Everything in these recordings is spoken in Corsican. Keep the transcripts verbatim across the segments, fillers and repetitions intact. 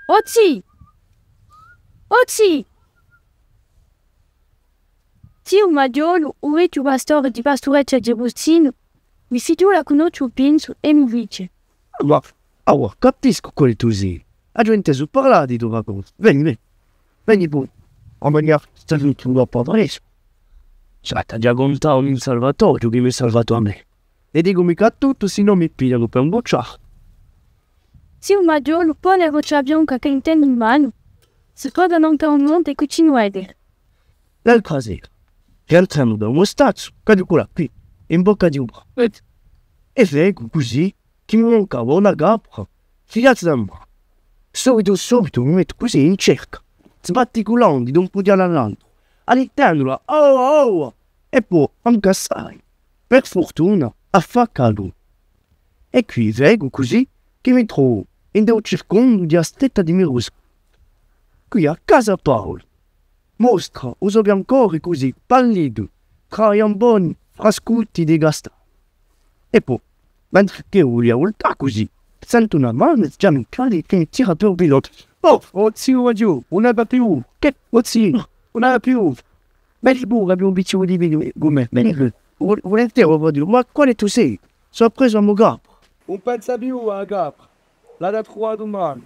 O zì! O zì! Ziu Maghjolu, u vechju pastore di Pastureccia di Agustinu, mi figliolu cunnosce u pinzu è mi dice: Ma, avà, capiscu quale tù sì. Aghju intesu parlà di u to raccontu. Veni, veni. Veni puru. A manera sta tuttu da padre. Cioè, t'aghju da cuntà in Salvatore, chì m'hà salvatu à mè. È dicu micca tuttu, sinnò mi piglianu per un buciardu. Ziu Maghjolu pone a vocià bianca chì tene in manu, si posa nant'à un monte è cuntinua à dì: L'altra sera, rientremu da u mo stazzu, cadu quì, in bocca di u pratu. È vecu cusì chì mi mancava una capra, figliata da mare. Subitu, subitu mi mettu cusì in cerca, sbatticulandu da un pughjale à l'altru, allittandola, oh, oh, è po, ancu assai, per furtuna, hà fattu caldu. È quì vecu cusì chì mi trovu in u circondu di a stretta di Mirusca. Quì à Casa Paoli. Mostra u so biancore cusì pallidu, trà i amboni frascuti di castagnu. È po, mentre ch'e vulia vultà cusì, sentu una manu sgiamicata chì mi tira per u pilottu. Oh, o ziu Maghjolu, ùn ne pò più! Chì, o ziu, ùn ne pò più! Veni puru, abbiu un piccinu di vinu cù mè, veni puru. Vu-, vulinteri, o zì, ma quale tù sì? Sò presu à a mo capra. Ùn pensa più à a capra. L'hà da truvà dumane.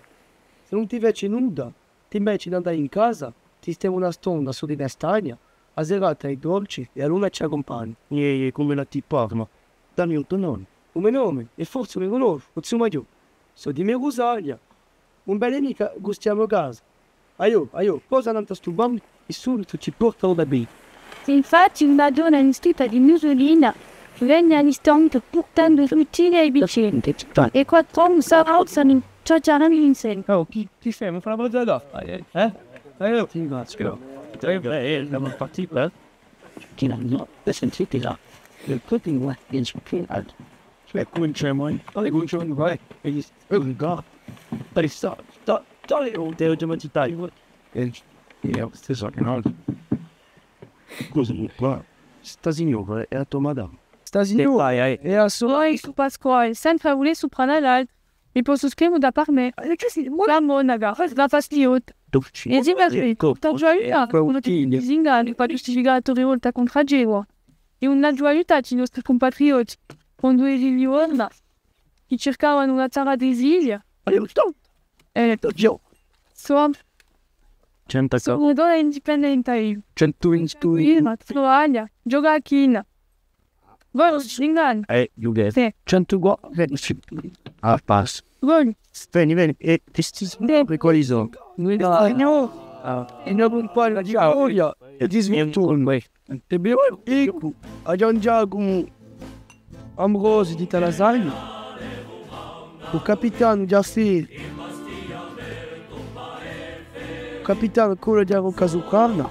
S'ellu ùn ti fece nudda, ti invece d'andà in casa, ti stemu una stonda sottu in castagna, a serata hè dolce è a luna ci accumpagna. Iè, iè, cum'ella ti parla. Dammi u to nome. U me nome? È forse ùn mi cunnosci, o ziu Maghjolu. Sò di Mirusaglia. Ùn vene micca, gustiemu casa. Aiò, aiò, posa nant'à stu bancu è subitu ci porta u tappetu. Infatti una donna vistita di musulina vene à l'istante purtendu buttiglie è biccheri, è quattru omi s'avanzanu chjachjarendu inseme. Oh, chì, chì femu? Femu una passata? Eh? Eh? Aiò, ti ringrazio. Eh, eh, simu partiti, eh? Chì no, no, sentite là. Il coping in Spinal. È cuminciemu, eh? Allora, cuminciemu, vai. E gli st-, eh, qua. Dai, sta, sta, dai, oh, devo già mangiare. Eh, eh, stesso, no? Così, qua. Sta signora hè a to madama. Sta signora hè a so... Noi, su Pasquale, sempre à vulè suprà l'altru. Mi possu scrive da par mè. Eh, chì sì, mo-, la monaca, la fastidiosa. È dice, eh, ecco, t'aghju aiutatu, eh, quandu ti disinganni, per ghjustificà a to rivolta contr'à Ghjeva. È ùn aghju aiutatu i nostri cumpatriotti, quandu eranu in Livorna, chì circavanu una terra d'esilio. Aiò, sto. Eh, t'aghju. Sò, centu sò una donna indipendente eiu. Centuvintunu. Prima, travaglia, ghjoca à a china. Voi, ùn si ingagna. Eh, you get. Sì. Centu qua, veni. Ah, passo. Voi. Veni, veni. E ti sti... Sì. Quali sò? Noi da... Ah. È noi cumpagni di storia è di sventura. È bè, eccu, à Ghjuvan Ghjacumu Ambrosi di Talasagna, u capitanu Ghjafferi, u capitanu Cura di a Rocca Suprana,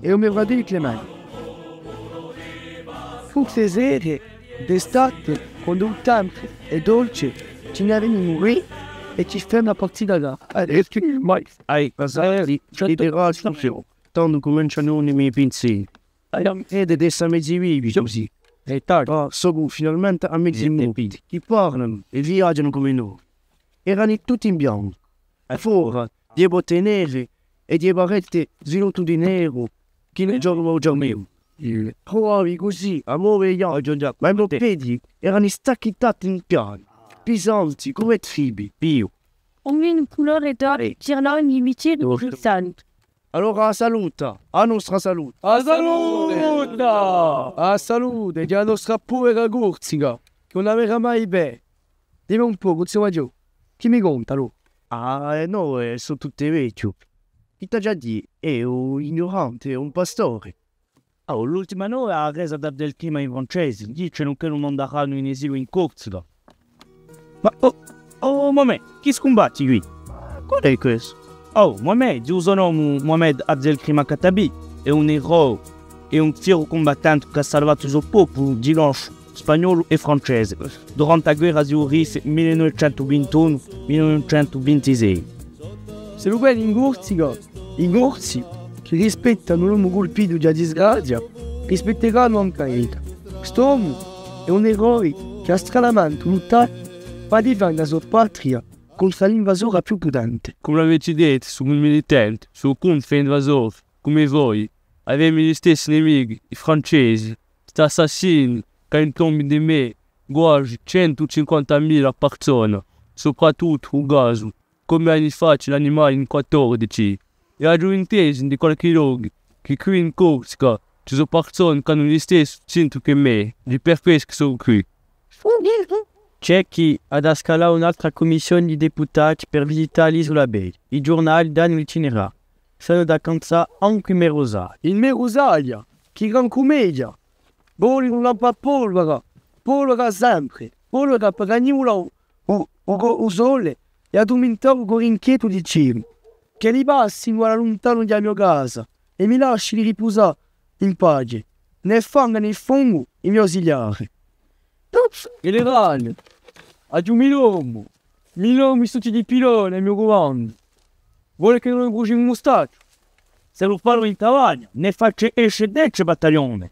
è u me fratellu Clemente. Tutte e sere d'estate, quandu u tempu hè dolce, ci ne venimu quì è ci femu a partita da... Eh, eh, ma... Ai, ma sai, tandu cumencianu i me pinzeri. Ai, vedi, adesso a mezzi vivi, cusì. È tardi. Ah, sò finalmente à mezzi morti. Chì parlanu è viaghjanu cum'è noi. Eranu tutti in biancu. È fora, di e botte nere è di e barrette svilutte di neru, chì nel ghjornu u ghjornu. Trovavi cusì, à move è viaghju, ma i mo pedi eranu stacchitati in piani, pisanti, cum'è tribbi. Più. Un vinu culore d'oro, girlandi di biccheri cristalli. Allora, a saluta, a nostra saluta. A saluta! A saluta di a nostra povera Corsica, chì ùn averà mai bè. Dimmi un pocu, zio Maghjolu, chì mi conti, allora? Ah, eh, nò, eh, sò tuttu vechju. Chì t'aghju à dì? Hè un ignurante, un pastore. Oh, l'ultima nova hè a resa d'Abdelkrim à i Francesi, dicenu ch'ellu mandaranu in esiliu in Corsica. Ma, oh, oh, Mohamed, chì scumbatti quì? Quale hè questu? Oh, Mohamed, hè u so nome, Mohamed Abdelkrim Khattabi, hè un eroe, hè un fieru cumbattente chì hà salvatu u so populu di l'Anjou spagnolu è francese, durante a guerra di u Rif mille novecentu vintunu, mille novecentu vintisei. S'ellu veni in Corsica, i Corsi, chì rispettanu l'omu culpitu di a disgrazia, rispetteranu ancu ellu. St'omu hè un eroe chì hà stranamente luttatu Pà difenda a so patria contr'à l'invasore più putente. Cum'è a vechja idea, sò un militante, sò contru à l'invasore, cum'è voi. Avemu i stessi nemichi, i Francesi, st'assassini chì anu intombiatu di mè guasi centu cinquantamila persone, soprattuttu u casu, cum'è anu fattu l'animali in quattordeci. È aghju intesu di qualchì locu chì quì in Corsica ci sò persone chì anu listessu accentu chè mè, hè per quessu chì sò quì. Ci hè chì hà da scalà un'altra cummissione di deputati per visità l'Isula Belga. I ghjurnali danu l'itinerariu. S'anu da cansà ancu i me rusagli. I me rusagli? Chì gran cummedia! Vole un lampu à polvara, polvara sempre, polvara pà chì nivola u, u, u co-, u sole è addurmintà u core inchietu di celu. Chì li passinu à luntanu di a mio casa è mi lascinu ripusà in pace, nè fangu nè fungu i me ausiliari. Generale, aghju mille omi, mille omi sutti di pilone à u mio cumandu. Vole chì no li brusgimu u mustacciu? S'ellu parla in Tavagna, ne face esce dece battaglione.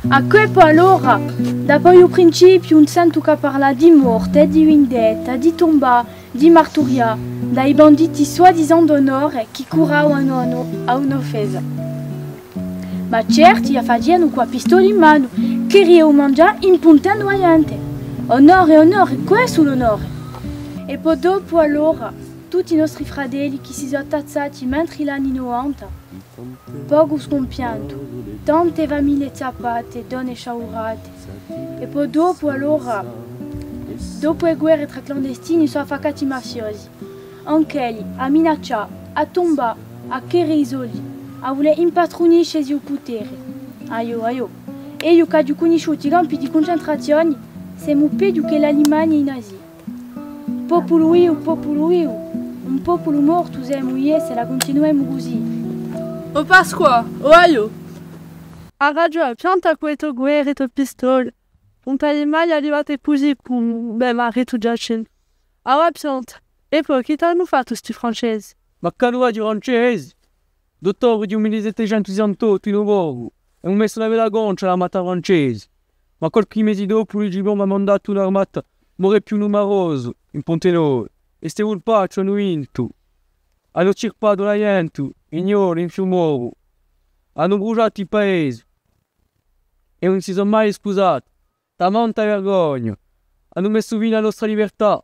Eccu po allora, dapoi u principiu ùn sentu chè parlà di morte, di vindetta, di tumbà, di marturià, da i banditi soi-disant d'onore chì curavanu à un'offesa. Ma certi a facianu cù a pistola in manu, chì riu manghjà impuntendu a ghjente. Onore, onore, questu l'onore! È po dopu allora, tutti i nostri fratelli chì si sò tazzati mentri l'anni novanta, pocu scumpientu, tante famiglie zappate, donne sciaurate. È po dopu allora, dopu e guerre trà clandestini, sò affaccati i mafiosi. Anch'elli, à minaccià, à tumbà, à chjere i soldi, à vulè impatruniscesi u putere. Aiò, aiò. Eiu ch'aghju cunnisciutu i campi di cuncentrazione, semu peghju chè l'Alimagna è i nazi. Populu vivu, populu vivu, un populu mortu semu, iè, s'è la cuntinuemu cusì. O Pasqua, o aiò! Hà ragiò a pianta cù e to guerre è e to pistole. Ùn t'hà mai arrivatu cusì cù me maritu Ghjacintu. Avà pianta, è po chì t'anu fattu sti Francesi? Ma ch'anu fattu i Francesi? D'ottobre di u mille settecentu sessantottu, in u Borgu, anu messu una bella concia à l'armata francese. Ma qualchì mesi dopu, Luigi Piombu hà mandatu un'armata more più numarosa in Ponte Novu, è sti vulpacci anu vintu. Anu stirpatu a ghjente, in Niolu, in Fiumorbu. Anu brusgiatu i paesi. È ùn si sò mai scusati. Tamanta vergogna! Anu messu fine à a nostra libertà.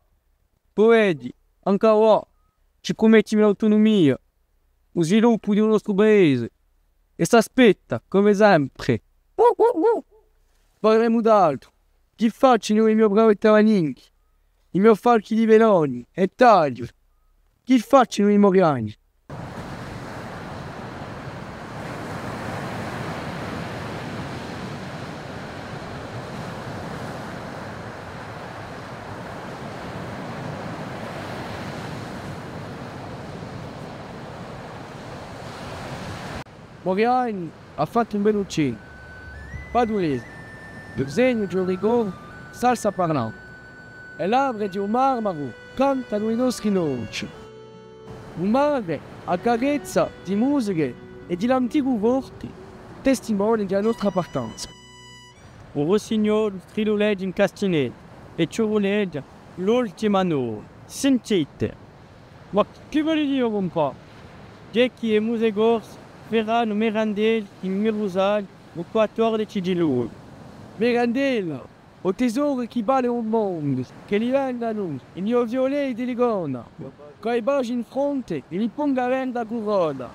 Puverelli, ancu avà, ci prumette l'autunumia, u sviluppu di u nostru paese, è s'aspetta, cum'è sempre. Parlemu d'altru. Chì facenu i mo bravi tavagnini, i mo falchi di Veloni è Tagliu? Chì facenu i Moriani? Moriani hà fattu un bellu cennu. Padulese, u segnu di u ricordu, salsa parlante. È l'alberi di u marmaru cantanu i nostri noci. U mare accarezza di musiche è di l'anticu forte, testimone di a nostra partenza. U russignolu striluleghja in Castinellu è ciuruleghja l'ultima nota. Sentite! Ma chì vole dì, o cumpà? Chì e muse corse ferranu Mirandelli in Mirusali u quattordeci di lugliu. Mirandella, o tesoru chì vale u mondu, ch'elli venganu i mo figlioli di Ligona, cù i baci in fronte è li ponga verda curona.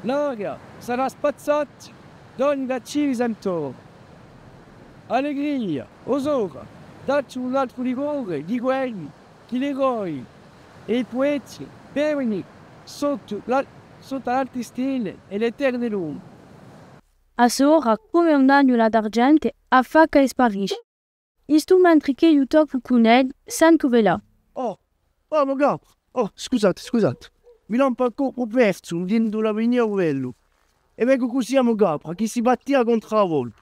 L'aria sarà spazzata d'ogni cattivu sentore. Allegria, o sora, dacci un altru licore di quelli chì l'eroi è i pueti bevenu sottu la, sottu à l'alte stelle è l'eterne lune. A sora, cum'è un agnulu d'argentu, affacca è sparisce. Istu mentri ch'eiu toccu cun ellu, sentu velà. Oh, oh, mo capu! Oh, scusate, scusate. Mi lampa u corpu persu, dintu l'avveniru bellu. È vecu cusì a mo capra, chì si battia contr'à a volpe.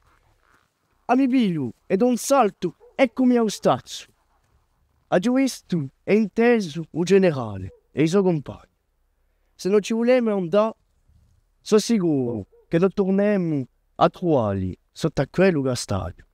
A mi pigliu, è d'un saltu, eccu mi à u stazzu. Aghju vistu è intesu u generale è i so cumpagni. S'è no ci vulemu andà, sò sicuru chì no turnemu à truvalli sottu à quellu castaghju.